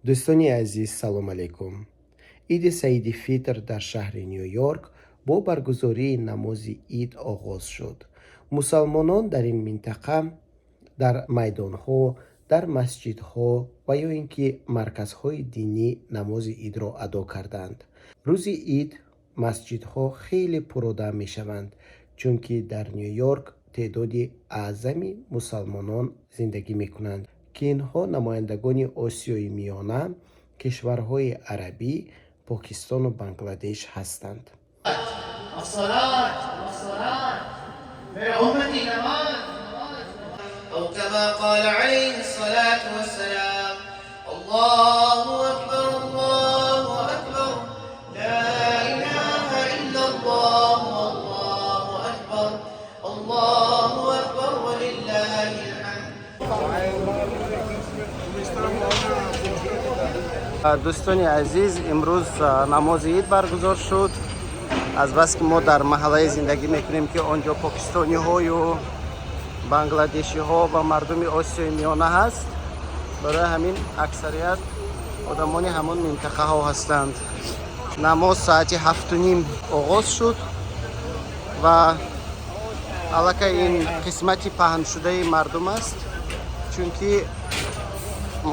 Дӯстони азиз, салом алайкум. Иди Саиди Фитр дар шаҳри Ню-Йорк бо баргузории намози ид оғоз шуд. Мусалмонон дар ин минтақа дар майдонҳо, дар масҷидҳо ва ё ин ки марказҳои динӣ намози идро адо карданд. Рӯзи ид масҷидҳо хеле пуродам мешаванд, чунки дар Ню-Йорк теъдоди аъзами мусалмонон зиндагӣ мекунанд, ки инҳо намояндагони Осиёи Миёна, кишварҳои арабӣ, Покистону Бангладеш ҳастанд. الصلاة والصلاة أمتي نماز أو كما قال عليه الصلاة والسلام: الله أكبر، الله أكبر، لا إله إلا الله، والله أكبر، الله أكبر، ولله الحمد. Дӯстони азиз, имрӯз намози ид баргузор шуд. Азбаски мо дар маҳаллае зиндагӣ мекунем, ки он ҷо покистониҳою бангладешиҳо ва мардуми Осиёи Миёна ҳаст, барои ҳамин аксарият одамони ҳамон минтақаҳо ҳастанд. Намоз соати 7:30 оғоз шуд ва аллакай ин қисмати паҳншудаи мардум аст, чунки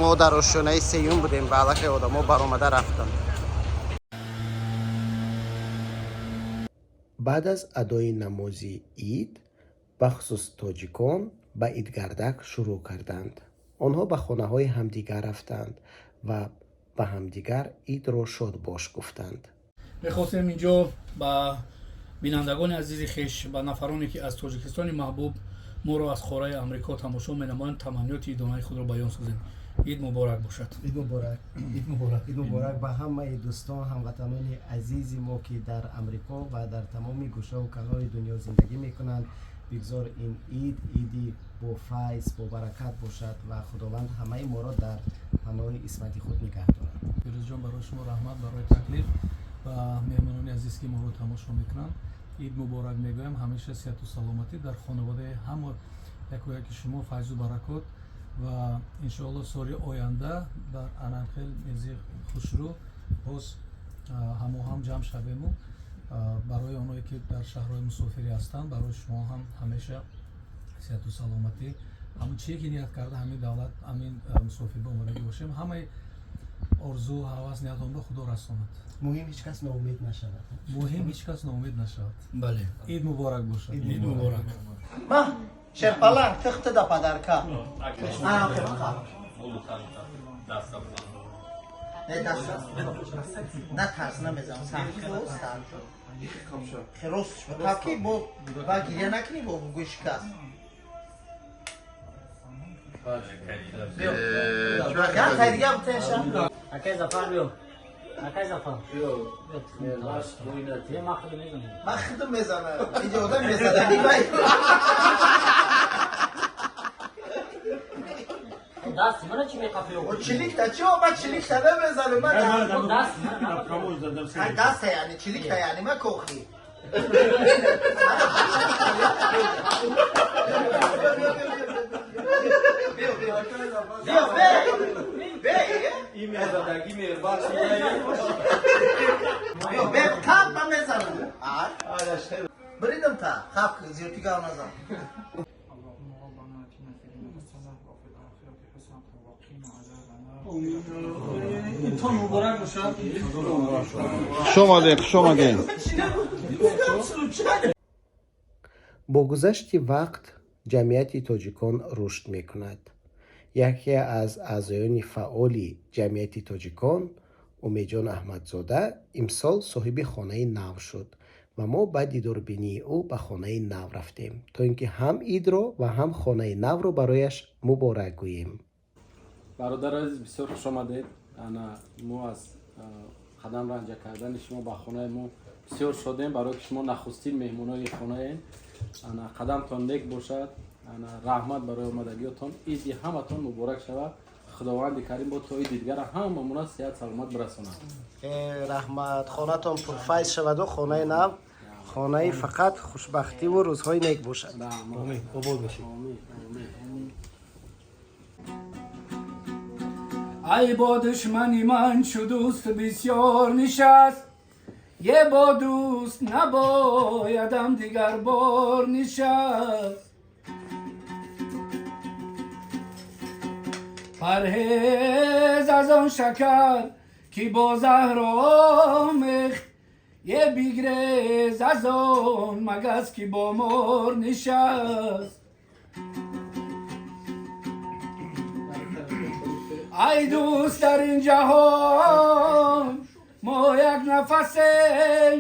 мо дар ошёнаи сеюм будем ва аллакай одамо баромада рафтанд. Баъд аз адои намози ид, бахусус тоҷикон ба идгардак шурӯъ карданд. Онҳо ба хонаҳои ҳамдигар рафтанд ва ба ҳамдигар идро шодбош гуфтанд. Мехостем инҷо ба бинандагони азизи хеш, ба нафароне, ки аз Тоҷикистони маҳбуб моро аз қораи Амрико тамошо менамоянд, таманниёти идонаи худро баён созем. Ид муборак бошад! Ид муборак! Ид муборак! Ид муборак ба ҳамаи дӯстон, ҳамватанони азизи мо, ки дар Амрико ва дар тамоми гӯшаву канори дунё зиндагӣ мекунанд. Бигзор ин ид иди бо файз, бо баракат бошад ва Худованд ҳамаи моро дар паноҳи исмати худ нигаҳ дорад. Фирӯзҷон, барои шумо раҳмат барои таклиф ва меҳмонони азиз, ки моро тамошо мекунанд, ид муборак мегӯям. Ҳамеша сиҳату саломатӣ, дар хонаводаи ҳама яку яки шумо файзу баракот ва иншоалло соли оянда дар ананхел мези хушрӯ боз ҳамоҳам ҷамъ шавему. Барои оное, ки дар шаҳрҳои мусофирӣ ҳастанд, барои шумо ҳам ҳамеша сиҳату саломатӣ. Ҳамун чие ки ният карда, ҳамин давлат, ҳамин мусофирба омадагӣ бошем, ҳамаи орзу, ҳавас, ниятонро Худо расонад. Муҳим, ҳеҷ кас ноумед нашавад. Муҳим, ҳеҷ кас ноумед нашавад. Бале. Ид муборак бошад! Ид муборак! Ма шерпаланг тихты да подарка. А, не, даст на, тарс намезанам, сахт херос ки бо ва гиря накунӣ, бо гӯй шикаст. Дига бутеша. Акай Зафар, биё. Акай Зафар. Ма худам мезанам. Ман худам мезанам. Инҷо одам мезанам. Даст мана чӣ меқапӣ? Чиликта чӣ? Ман чиликта намезанам. Ман даст мана. Даста, яъне чиликта, яъне ма кохи. Биё, биё. Биё, бе. Бе. Биё, бе, қап ман мезанам. Бридам та, хап зиёдтӣ гав назан. اللهم ربنا اتنا في الدنيا حسنة وفي الآخرة حسنة وقنا عذاب النار. Идтон муборак бошад! Хуш омадед, хуш омадед! Бо гузашти вақт ҷамъияти тоҷикон рушд мекунад. Яке аз аъзоёни фаъоли ҷамъияти тоҷикон, Умедҷон Аҳмадзода, имсол соҳиби хонаи нав шуд ва мо ба дидорбинии ӯ ба хонаи нав рафтем, то ин ки ҳам идро ва ҳам хонаи навро барояш муборак гӯем. Бародари азиз, бисёр хуш омадед. Ана мо аз қадам ранҷа кардани шумо ба хонаи мо бисёр шодем, барое ки шумо нахустин меҳмонои хонаем. Ана қадамтон нек бошад. Ана раҳмат барои омадагиётон. Иди ҳаматон муборак шавад. Худованди карим бо то иди дигара ҳамамона сиҳат, саломат бирасонад. Раҳмат, хонатон пурфайз шаваду хонаи нав хонаи фақат хушбахтиву рӯзҳои нек бошад. Омин, обод бошед. омин, омин. Ай бо душмани ман чу дӯст бисёр нишаст, е бо дӯст набоядам дигар бор нишаст. Парҳез аз он шакар ки бо заҳр омехт, е бигрез аз он магас ки бо мор нишаст. Ай дӯст дар ин ҷаҳон мо як нафасем,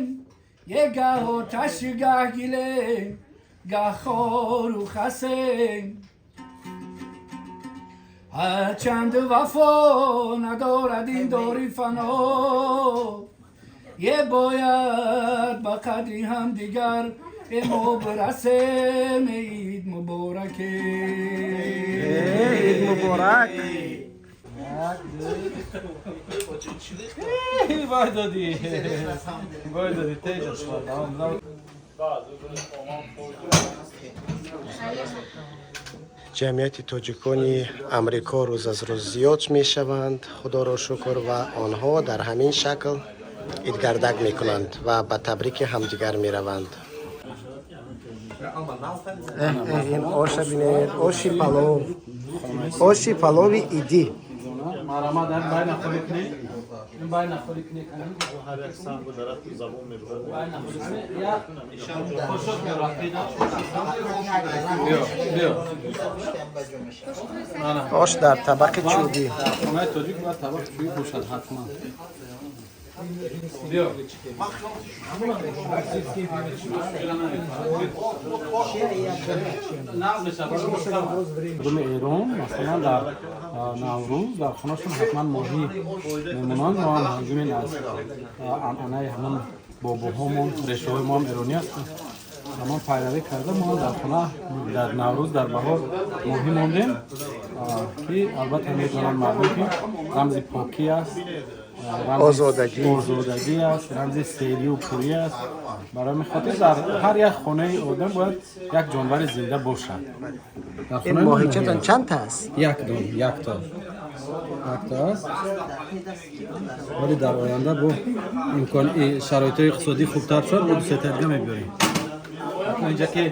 е гаҳ оташ гаҳ гилем, гаҳ хору хасем. Ҳарчанд вафо надорад ин дори фано, е бояд ба қадри ҳамдигар мо бирасем. Ид мубораке, Ид муборак. Вай додӣ, вай додӣ, теҷа. Ҷамъияти тоҷикони Амрико рӯз аз рӯз зиёд мешаванд, худоро шукр, ва онҳо дар ҳамин шакл идгардак мекунанд ва ба табрики ҳамдигар мераванд. Ин оша бинед, оши палов, оши палови идӣ. Марама дар бай нахоли кунед, ин бай нахоли кунед, бай нахоли кунед, я қошуқ мерафтида. Биё, биё. Ош дар табақи чӯбӣ. Хонаи тоҷик бояд табақи чӯбӣ бошад ҳатман. Биё. Мардуми Эрон масалан дар Наврӯз дар хонашон ҳатман моҳӣ мемонанд. Мо ҳам ҳамчунин аз анъанаи ҳамон бобоҳомон, решаҳои мо ҳам эронӣ аст, ҳамон пайравӣ карда мо дар хона дар Наврӯз, дар баҳор моҳӣ мондем, ки албатта медонанд мардум, ки рамзи покӣ аст, озодагӣ, озодагӣ аст, рамзи серию пурӣ аст. Барои ҳамин хотир дар ҳар як хонаи одам бояд як ҷонвари зинда бошад. Ин моҳичатон чанд та аст? Як дон, якто, якто аст. Вале дар оянда бо имкон шароитҳои иқтисодӣ хубтар шуд, бо дусета дига мебиёрем. Инҷа ки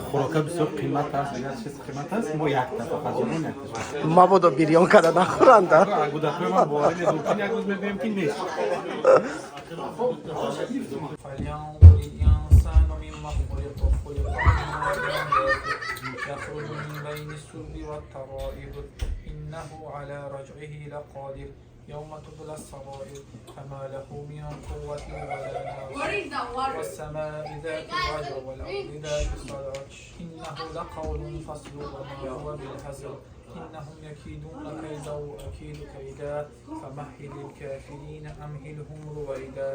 хӯрока бисёр қимат аст, дигар чиз қимат аст, мо якта фақат ҷонон якта. Мабодо бирён карда нахӯранда. Гудакҳои ман боварӣ нест, мумкин як рӯз мебинем ки нест. فلينظر الإنسان مما خلق، خلق من ماء دافق يخرج من بين الصلب والترائب، إنه على رجعه لقادر، يوم تبلى السرائر، فما له من قوة ولا ناصر، والسماء ذات الرجع والأرض ذات الصدع، إنه لقول فصل وما هو بالهزل، إنهم يكيدون كيدا وأكيد كيدا، فمهل الكافرين أمهلهم رويدا.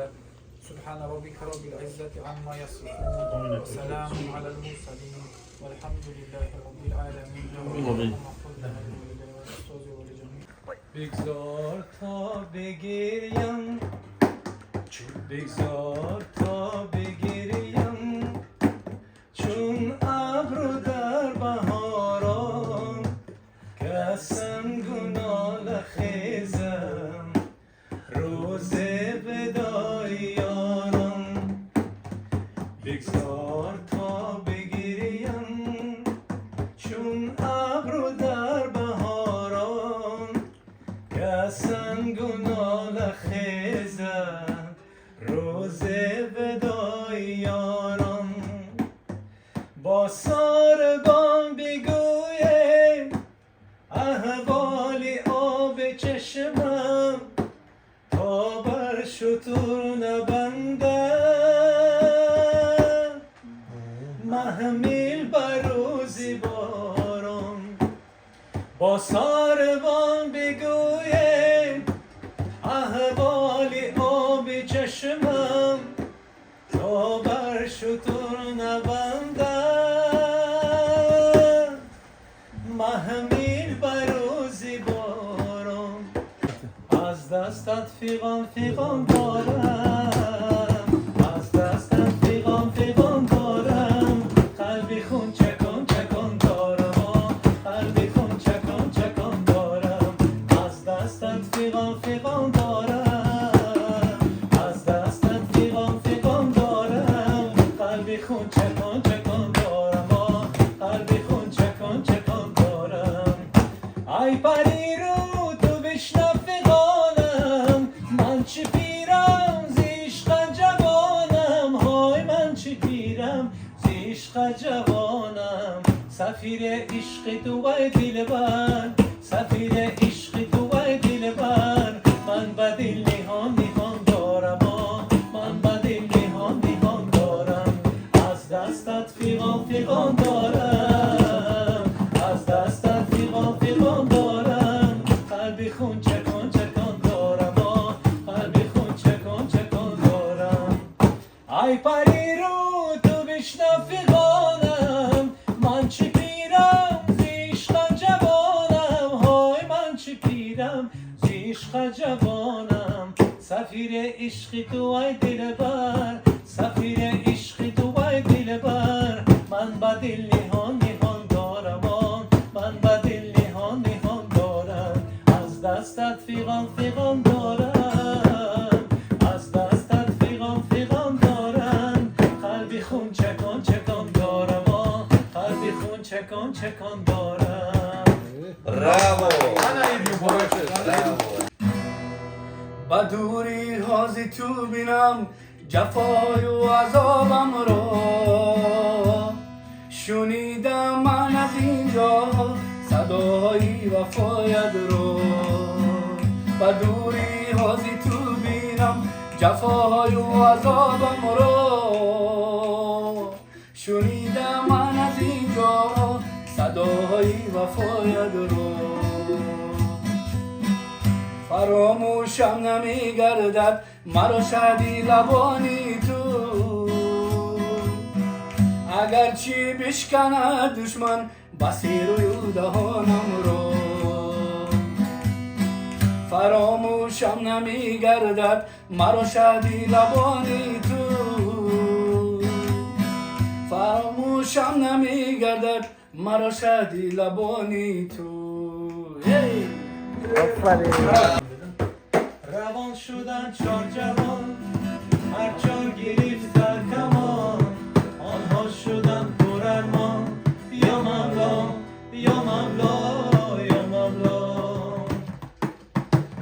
سبحان ربك رب العزة عما يصفون، وسلام على المرسلين، والحمد لله رب العالمين. بگذار تا بگریم، بگذار تا بگریم، چون ابر در بهاران کسم گناه خیزم روز وداع یاران. بگذار تا بگریم چون ابر در بهاران کسم گناه خیزم روز وداع یاران. با ساربان بگوی احوال آب چشمم، تا بر شتر نبندم محمل بر روز باران. با ساربان بگوی احوال آب چشمم، تا بر شتر نبندم محمل بر روز باران. از دستت فیغان فیغان دارم، از دستت فیغان فیغان دارم، قلبی خون چکان چکان دارم، قلبی خون چکان چکان دارم، از دستت фиғон фиғон дорам, аз дастат фиғон фиғон дорам, қалби хун чакон чакон дорам, қалби хун чакон чакон дорам. Ай парирӯ, ту бишнав фиғонам, ман чӣ пирам, зи ишқа ҷавонам, ҳой, ман чӣ пирам, зи ишқа ҷавонам. Сафири ишқи ту, вай дилбар, сафири ишқи ту, вай дилбар, ман ба дил ниҳон ниҳон дорам, ман ба дил ниҳон ниҳон дорам, аз дастат фиғон фиғон дорам, аз дастат фиғон фиғон дорам, қалби хун чакон чакон дорам, қалби хун чакон чакон дорам. Ай парирӯ, ту бишнав фиғонам, ман чӣ пирам, зи ишқа ҷавонам, ҳой, ман чӣ пирам, зи ишқа ҷавонам, сафири ишқи ту, ай дилбар, сафири ишқи ту, ай дилбар, ман ба дил ниҳон ниҳон дорам, ман ба дил ниҳон ниҳон дорам, аз дастат фиғон фиғон дорам, аз дастат фиғон фиғон дорам, қалби хун чакон чакон дорам, қалби хун чакон чакон дорам. Браво! Ба дурӣ ҳози ту бинам ҷафою азобамро, шунидам ман аз инҷо садои вафоятро. Ба дурӣ ҳози ту бинам ҷафою азобамро, шунидам ман аз инҷо садои вафоятро. Фаромӯшам намегардад маро шаҳди лабони ту, агарчи бишканад душман баси рӯю даҳонамро. Фаромӯшам намегардад маро шаҳди лабони ту, фаромӯшам намегардад маро шаҳди лабони ту. Эй! Офарин! Равон шуданд чор ҷавон, ҳар чор гирифта камон, онҳо шуданд пурармон. Ё мавло, ё мавло, ё мавло.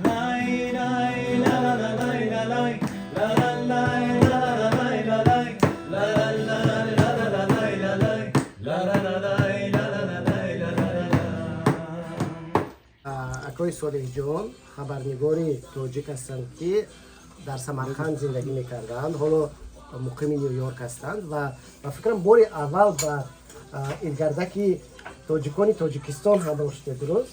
Лай лай ла ла ла лай ла лай ла ла лай ла ла лай ла лай ла ла лай ла ла ла лай ла лай ла ла ла лай ла ла ла лай ла ла ла. Акои Солеҳҷон хабарнигори тоҷик ҳастанд, ки дар Самарқанд зиндагӣ мекарданд, ҳоло муқими Ню Йорк ҳастанд ва ба фикрам, бори аввал ба идгардаки тоҷикони Тоҷикистон ҳамроҳ шудед, дуруст?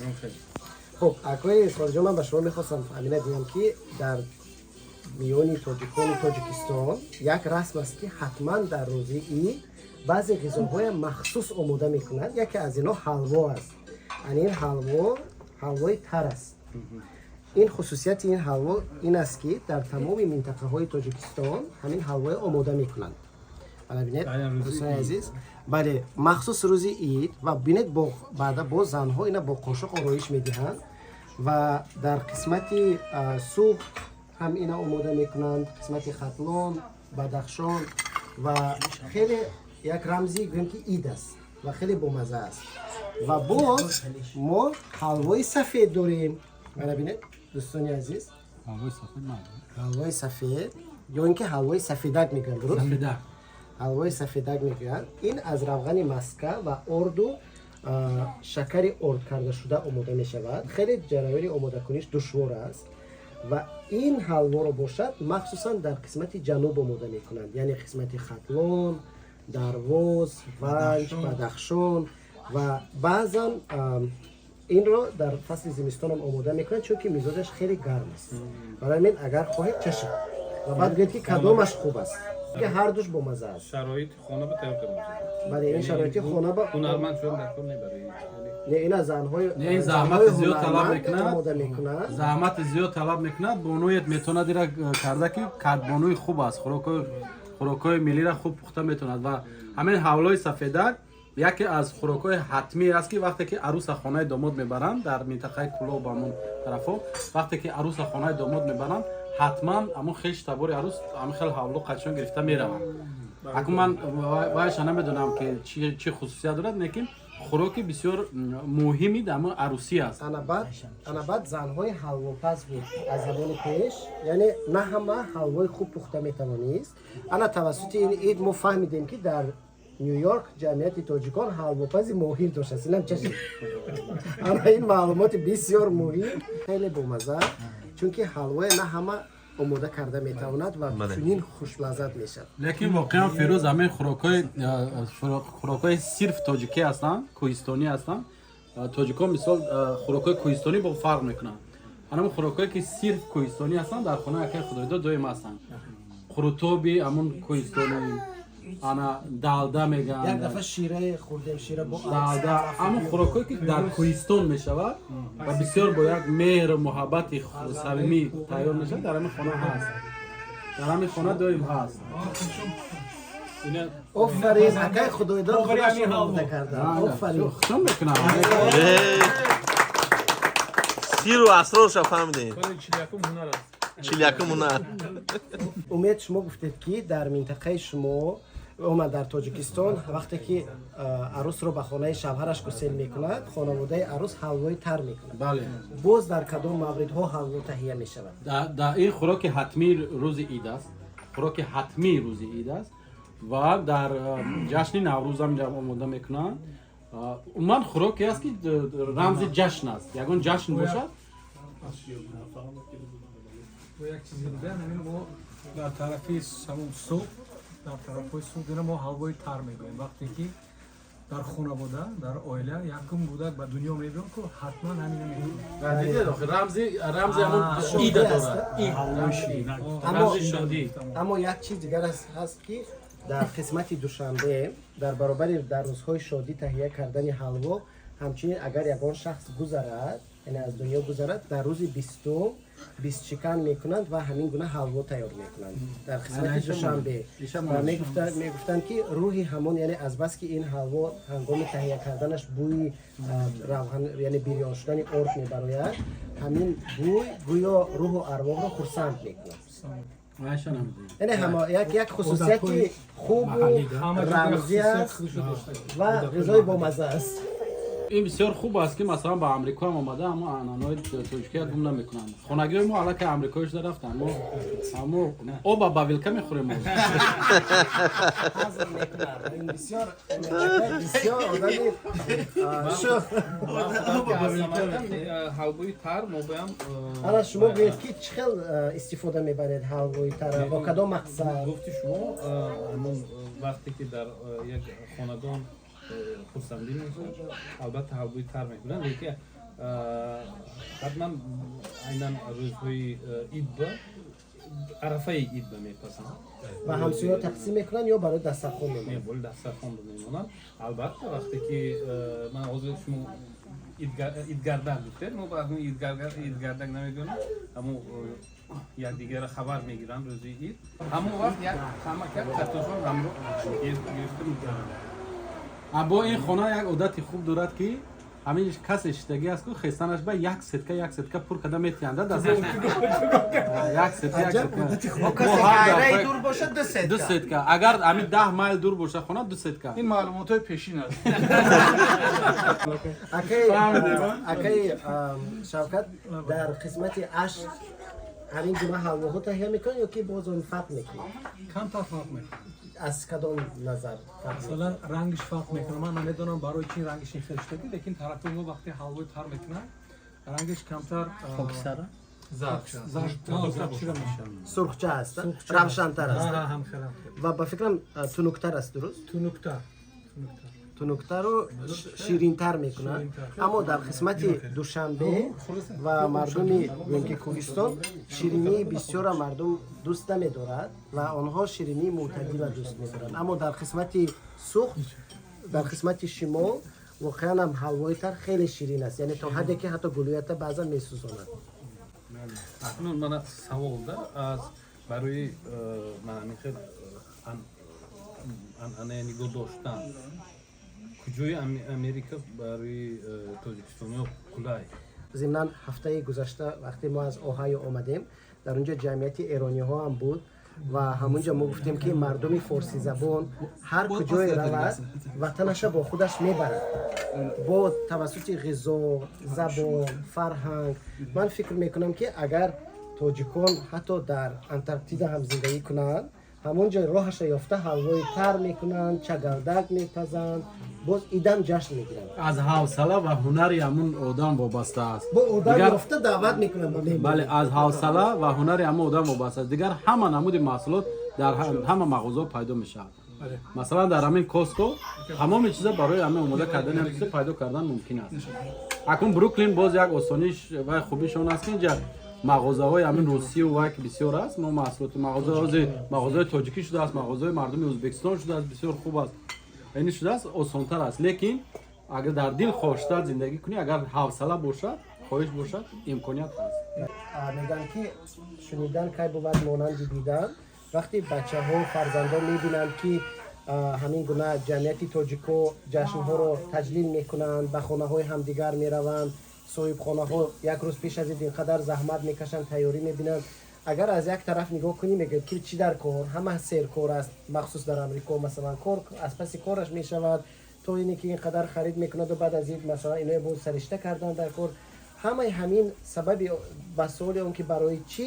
Хуб, акои Солеҳҷон, ман ба шумо мехостам ҳамина гӯям, ки дар миёни тоҷикони Тоҷикистон як расм аст, ки ҳатман дар рӯзи ид баъзе ғизоҳоя махсус омода мекунанд. Яке аз инҳо ҳалво аст. Ани ин ҳалво ҳалвои тар аст. Ин хусусияти ин ҳалво ин аст, ки дар тамоми минтақаҳои Тоҷикистон ҳамин ҳалвоя омода мекунанд. Ана бинед, дӯстони азиз, бале, махсус рӯзи ид. Ва бинед, баъда боз занҳо ина бо қошуқ ороиш медиҳанд ва дар қисмати Суғд ҳам ина омода мекунанд, қисмати Хатлон, Бадахшон. Ва хеле як рамзи, гӯем, ки ид аст ва хеле бомазза аст. Ва боз мо ҳалвои сафед дорем. Ана бинед, дӯстони азиз, ҳалвои сафед ё ин ки ҳалвои сафедак мегӯянд, дуруст? Ҳалвои сафедак мегӯянд. Ин аз равғани маска ва орду шакари орд кардашуда омода мешавад. Хеле ҷараёни омодакуниш душвор аст. Ва ин ҳалворо бошад, махсусан дар қисмати ҷануб омода мекунанд, яъне қисмати Хатлон, Дарвоз, Ванҷ, Бадахшон. Ва баъзан инро дар фасли зимистонам омода мекунанд, чунки мизоҷаш хеле гарм аст. Барои ҳамин, агар хоҳед, чашед ва баъд гӯед, ки кадомаш хуб аст, ки ҳардуш бомазза аст. Шароити хона ба тайёр карда мешавад. Бале, ин шароити хона ба ҳунарманд шудан дар кор небарад. Не, ина занҳои Не, ин заҳмати занҳои зиёд талаб ҳунарманд мекунад. омода мекунад. Заҳмати зиёд талаб мекунад. Бонует метавонад ира карда, ки кадбонуи хуб аст, хӯрокҳои миллиро хуб пухта метавонад. Ва ҳамин ҳалвои сафедак. Яке аз хӯрокҳои ҳатмӣ аст, ки вақте ки арӯса хонаи домод мебаранд дар минтақаи Кӯлоб, ҳамон тарафҳо, вақте ки арӯса хонаи домод мебаранд, ҳатман ҳамон хеш табори арӯс ҳамин хел ҳавло қачон гирифта мераванд. Акун ман вайша намедонам, ки чӣ хусусият дорад, лекин хӯроки бисёр муҳими дар ҳамон арӯсӣ аст. Ана баъд занҳои ҳалвопаз буд аз замони пеш, яъне на ҳама ҳалвои хуб пухта метавонист. Ана тавассути ин ид мо фаҳмидем, ки дар Ню-Йорк ҷамъияти тоҷикон ҳалвопази моҳир доштааст. Инам чашид. Ана ин маълумоти бисёр муҳим, хеле бомаза, чунки ҳалвое на ҳама омода карда метавонад ва чунин хушлаззат мешавад. Лекин воқеан, Фирӯз, ҳамин хӯрокҳои сирф тоҷикӣ ҳастанд, кӯҳистонӣ ҳастанд. Тоҷикон, мисол, хӯрокҳои кӯҳистонӣ бо фарқ мекунанд. Ҳамин хӯрокҳое, ки сирф кӯҳистонӣ ҳастанд, дар хонаи акаи Худойдод доим ҳастанд. Қурутоби ҳамон кӯҳистонӣ, ана далда мегӯянд. Як дафъа шираи хӯрдем, шира бо далда, ҳамон хӯрокҳое, ки дар кӯҳистон мешавад ва бисёр бо як меҳру муҳаббати самимӣ тайёр мешавад, дар ҳамин хона ҳаст, дар ҳамин хона доим ҳаст. Офарин, акаи Худойдод худашон омода карданд, офарин. Хушон мекунам. Сиру асрорша фаҳмидем. 41-ум ҳунар аст. 41-ум ҳунар. Умед, шумо гуфтед, ки дар минтақаи шумо омад, дар Тоҷикистон, вақте ки арӯсро ба хонаи шавҳараш гусел мекунад, хонаводаи арӯс ҳалвои тар мекунад. Бале. Боз дар кадом мавридҳо ҳалво таҳия мешавад? Дар ин хӯроки ҳатмии рӯзи ид аст, хӯроки ҳатмии рӯзи ид аст ва дар ҷашни Наврӯзам омода мекунанд. Умуман хӯроке аст, ки рамзи ҷашн аст, ягон ҷашн бошад. Бо як чизи дигар, ҳамин мо дар тарафи ҳамон Суғд, дар тарафҳои Суғд ина мо ҳалвои тар мегӯем. Вақте ки дар хонавода, дар оила якум кӯдак ба дунё мебиёд, ку ҳатман ҳамина мекунад. Дидед, охи рамзи ҳамон ида дорад, ид, рамзи шодӣ. Аммо як чиз дигар ҳаст, ки дар қисмати Душанбе дар баробари дар рӯзҳои шодӣ таҳия кардани ҳалво, ҳамчунин агар ягон шахс гузарад, яъне аз дунё гузарад, дар рӯзи 20-ум бистчикан мекунанд ва ҳамин гуна ҳалво тайёр мекунанд дар қисмати Душанбе. Ва мегуфтанд, ки рӯҳи ҳамон, яъне азбаски ин ҳалво ҳангоми таҳия карданаш бӯи равған, яъне бирён шудани орд мебарояд, ҳамин бӯй гӯё рӯҳу арвоҳро хурсанд мекунад. Яъне ҳама як хусусияти хубу рамзӣ аст ва ғизои бомазза аст. Ин бисёр хуб аст, ки масалан ба Амрико ҳам омада, ҳамо анъанаҳои тоҷикия гум намекунанд. Хонагиҳои мо аллакай амрикоӣ шуда рафтанд. Мо ҳамо оба ба вилка мехӯрем. Бисёр бисёр одами шӯх. Ҳалвои тар мо боям. Ана шумо гӯед, ки чӣ хел истифода мебаред ҳалвои тара, бо кадом мақсад? Гуфти шумо, ҳамон вақте ки дар як хонадон хурсандӣ мешавад, албатта ҳалвои тар мекунанд, лекин ҳатман айнан рӯзҳои идба, арафаи идба мепазанд. Ва ҳамсояҳо тақсим мекунанд ё барои дастархон мемонанд? Барои дастархон мемонанд, албатта. Вақте ки ман ҳозир шумо идгардак гуфтед, мо ба идгардак намедонем, ҳамо якдигарро хабар мегиранд рӯзи ид. Ҳамон вақт як камакак картошон ҳамро гирифта мегузаранд. Бо ин хона як одати хуб дорад, ки ҳамин касе шиштагӣ аст, ку хестанаш ба як сетка, як сетка пур карда метиҳанда дасташ, як сетка, як сетка. Дур бошад, ду сетка. Ду сетка. Агар ҳамин 10 майл дур бошад хона, ду сетка. Ин маълумотҳои пешин аст. Акаи Шавкат, дар қисмати Ашт ҳамин гуна ҳалвоҳо таҳия мекунанд ё ки боз он фарқ мекунад? Камтар фарқ мекунад. Аз кадом назар? Масалан, рангиш фарқ мекунад. Ман намедонам, барои чӣ рангиш ин хел шудаги, лекин тарафи мо вақте ҳалвои тар мекунанд, рангиш камтар хокисара. Зард мешавад. Сурхча аст, равшантар аст ва ба фикрам, тунуктар аст, дуруст? Тунуктар. Тунуктару ширинтар мекунад. Аммо дар қисмати Душанбе ва мардуми, гӯем ки, кӯҳистон ширинии бисёра мардум дӯст намедорад ва онҳо ширинии мӯътадила дӯст медоранд. Аммо дар қисмати Суғд, дар қисмати шимол воқеан ҳам ҳалвои тар хеле ширин аст, яъне то ҳадде ки ҳатто гулӯята баъзан месӯзонад. Акнун мана саволда аз барои мана ҳамин хел анъаная нигоҳ доштан. Куҷои Америка барои тоҷикистониҳо қулай? Зимнан, ҳафтаи гузашта, вақте мо аз Оҳайо омадем, дар онҷо ҷамъияти эрониҳо ҳам буд ва ҳамунҷо мо гуфтем, ки мардуми форсизабон ҳар куҷое равад, ватанаша бо худаш мебарад, бо тавассути ғизо, забон, фарҳанг. Ман фикр мекунам, ки агар тоҷикон ҳатто дар Антарктида ҳам зиндагӣ кунанд, ҳамон ҷо роҳаша ёфта, ҳалвои тар мекунанд, чагалдак мепазанд, боз идам ҷашн мегиранд. Аз ҳавсала ва ҳунари ҳамун одам вобаста аст. Бо одам ёфта даъват мекунанд ба меҳмонӣ. Бале, аз ҳавсала ва ҳунари ҳамун одам вобаста аст. Дигар ҳама намуди маҳсулот дар ҳама мағозаҳо пайдо мешавад. Масалан, дар ҳамин Коско тамоми чиза барои ҳамин омода кардани ҳамин чиза пайдо кардан мумкин аст. Акун Бруклин боз як осониш ва хубиш он аст, ки инҷа мағозаҳои ҳамин русию вай ки бисёр аст. Мо маҳсулоти мағозаҳои мағозаҳои тоҷикӣ шудааст, мағозаҳои мардуми Ӯзбекистон шудааст, бисёр хуб аст, ини шудааст, осонтар аст. Лекин агар дар дил хошта зиндагӣ кунӣ, агар ҳавсала бошад, хоҳиш бошад, имконият ҳаст. Мегӯянд, ки шунидан кай бувад монанди дидан. Вақте бачаҳо, фарзандон мебинанд, ки ҳамин гуна ҷамъияти тоҷико ҷашнҳоро таҷлил мекунанд, ба хонаҳои ҳамдигар мераванд, соҳибхонаҳо як рӯз пеш аз ид ин қадар заҳмат мекашанд, тайёрӣ мебинанд. Агар аз як тараф нигоҳ кунӣ, мегӯяд, ки чӣ дар кор, ҳама серкор аст, махсус дар Амрико, масалан, кор аз паси кораш мешавад, то ине ки ин қадар харид мекунаду баъд аз ид, масалан, иное боз саришта кардан дар кор. Ҳамаи ҳамин сабаби ба суоли он ки барои чӣ,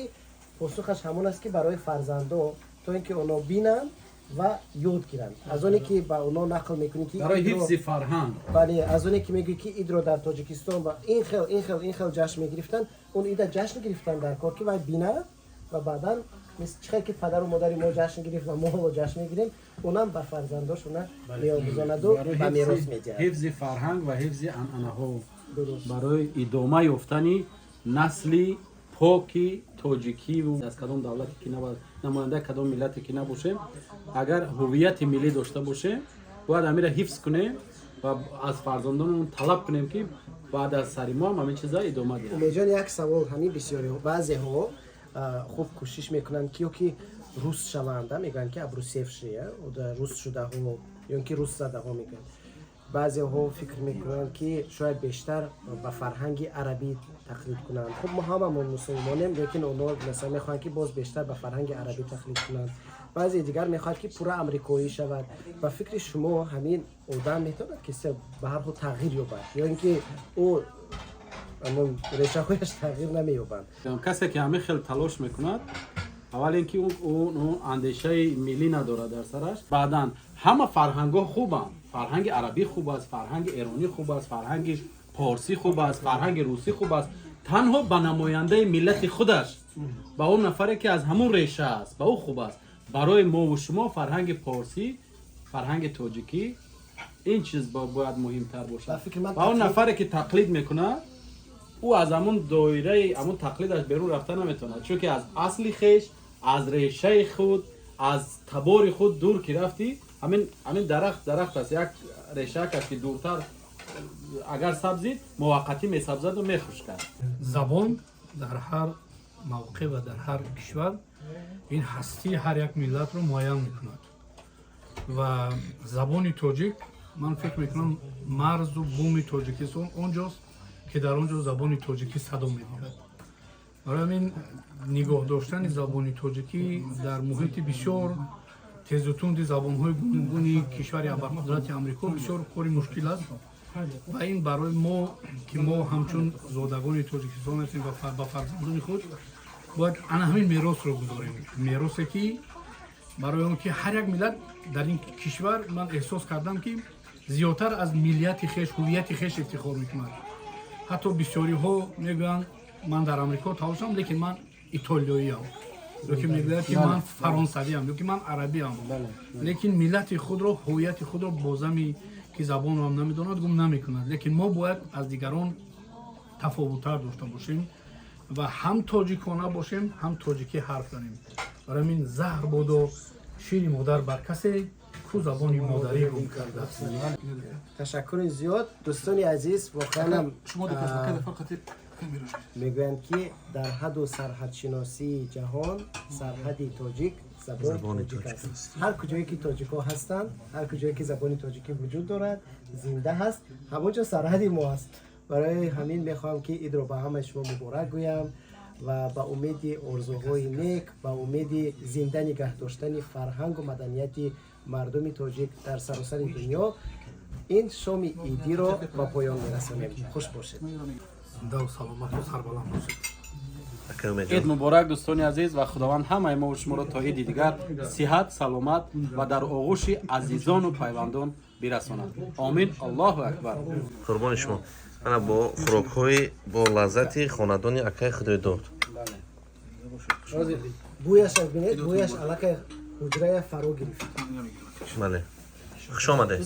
посухаш ҳамон аст, ки барои фарзандо, то ин ки онҳо бинанд ва ёд гиранд. Аз оне ки ба онҳо нақл мекунӣ, ки барои ҳифзи фарҳанг. Бале, аз оне ки мегӯӣ, ки идро дар Тоҷикистон ба ин хел, ин хел, ин хел ҷашн мегирифтанд, он ида ҷашн гирифтан дар кор, ки вай бинад ва баъдан мисл чӣ хел ки падару модари мо ҷашн гирифт ва мо ҳоло ҷашн мегирем, онам ба фарзандош она меомӯзонаду барои ба мерос медиҳад. Ҳифзи фарҳанг ва ҳифзи анъанаҳо, барои идома ёфтани насли поки тоҷикиву аз кадом давлате ки намояндаи кадом миллате ки набошем, агар ҳуввияти миллӣ дошта бошем, бояд ҳамира ҳифз кунем ва аз фарзандонамон талаб кунем, ки баъд аз сари мо ҳам ҳамин чиза идома диҳанд. Умедҷон, як савол. Ҳамин бисёриҳо, баъзеҳо хуб кӯшиш мекунанд, ки ё ки рус шаванд, мегӯянд, ки обрусевшие, рус шудаҳо ё ки руссадаҳо мегӯянд. Баъзеҳо фикр мекунанд, ки шояд бештар ба фарҳанги арабӣ тақлид кунанд. Хуб, мо ҳамамон мусулмонем, лекин онҳо, масалан, мехоҳанд, ки боз бештар ба фарҳанги арабӣ тақлид кунанд. Баъзе дигар мехоҳад, ки пурра амрикоӣ шавад. Ба фикри шумо, ҳамин одам метавонад, ки ба ҳар ҳол тағйир ёбад ё ин ки ӯ ҳамон решаҳояш тағйир намеёбанд? Касе ки ҳамин хел талош мекунад, аввал ин ки ӯ андешаи миллӣ надорад дар сараш. Баъдан, ҳама фарҳангҳо хубанд. Фарҳанги арабӣ хуб аст, фарҳанги эронӣ хуб аст, фарҳанги порсӣ хуб аст, фарҳанги русӣ хуб аст. Танҳо ба намояндаи миллати худаш, ба он нафаре ки аз ҳамун реша аст, ба ӯ хуб аст. Барои мову шумо фарҳанги порсӣ, фарҳанги тоҷикӣ, ин чиз бояд муҳимтар бошад. Ба он нафаре ки тақлид мекунад, ӯ аз ҳамун доираи ҳамун тақлидаш берун рафта наметавонад, чунки аз асли хеш, аз решаи худ, аз табори худ дур ки рафтӣ, ҳамин дарахт дарахт аст, як решаак аст, ки дуртар агар сабзид, муваққатӣ месабзаду мехушкад. Забон дар ҳар мавқеъ ва дар ҳар кишвар ин ҳастии ҳар як миллатро муайян мекунад. Ва забони тоҷик, ман фикр мекунам, марзу буми Тоҷикистон он ҷост, ки дар он ҷо забони тоҷикӣ садо медиҳад. Барои ҳамин нигоҳ доштани забони тоҷикӣ дар муҳити бисёр тезу тунди забонҳои гуногуни кишвари абарқудрати Амрико бисёр кори мушкил аст. Ва ин барои мо, ки мо ҳамчун зодагони Тоҷикистон ҳастем ва ба фарзандони худ бояд ана ҳамин меросро гузорем, меросе ки барои он ки ҳар як миллат дар ин кишвар, ман эҳсос кардам, ки зиёдтар аз миллияти хеш, ҳуввияти хеш ифтихор мекунад. Ҳатто бисёриҳо мегӯянд: «Ман дар Амрико таваллуд шудам, лекин ман итолиёиам», ё ки мегӯяд, ки «Ман фаронсавиам» ё ки «Ман арабиам», лекин миллати худро, ҳуввияти худро бо зами ки забонро ҳам намедонад, гум намекунад. Лекин мо бояд аз дигарон тафовуттар дошта бошем ва ҳам тоҷикона бошем, ҳам тоҷикӣ ҳарф занем. Барои ҳамин заҳр бодо шири модар бар касе, ку забони модарӣ гум кардааст. Ташаккури зиёд, дӯстони азиз, воқеанам. Шумо ду кас фақат. Мегӯянд, ки дар ҳаду сарҳадшиносии ҷаҳон сарҳади тоҷик забони Забони тоҷик тоҷик аст. аст. Ҳар куҷое ки тоҷикҳо ҳастанд, ҳар куҷое ки забони тоҷикӣ вуҷуд дорад, зинда ҳаст, ҳамон ҷо сарҳади мо аст. Барои ҳамин мехоҳам, ки идро ба ҳамаи шумо муборак гӯям ва ба умеди орзуҳои нек, ба умеди зинда нигаҳ доштани фарҳангу маданияти мардуми тоҷик дар саросари дунё ин шоми идиро ба поён мерасонем. Хуш бошед. Зиндаву саломату сарбаланд бошед. Акай Умедҷон. Ид муборак, дӯстони азиз, ва Худованд ҳамаи мо шуморо то иди дигар сиҳат, саломат ва дар оғӯши азизону пайвандон бирасонад. Омин, Аллоҳу акбар. Қурбони шумо. Ана бо хӯрокҳои бо лаззати хонадони акай Худойдод. Бӯяш бинед, бӯяш аллакай ҳуҷрая фаро гирифт. Бале, хуш омадед.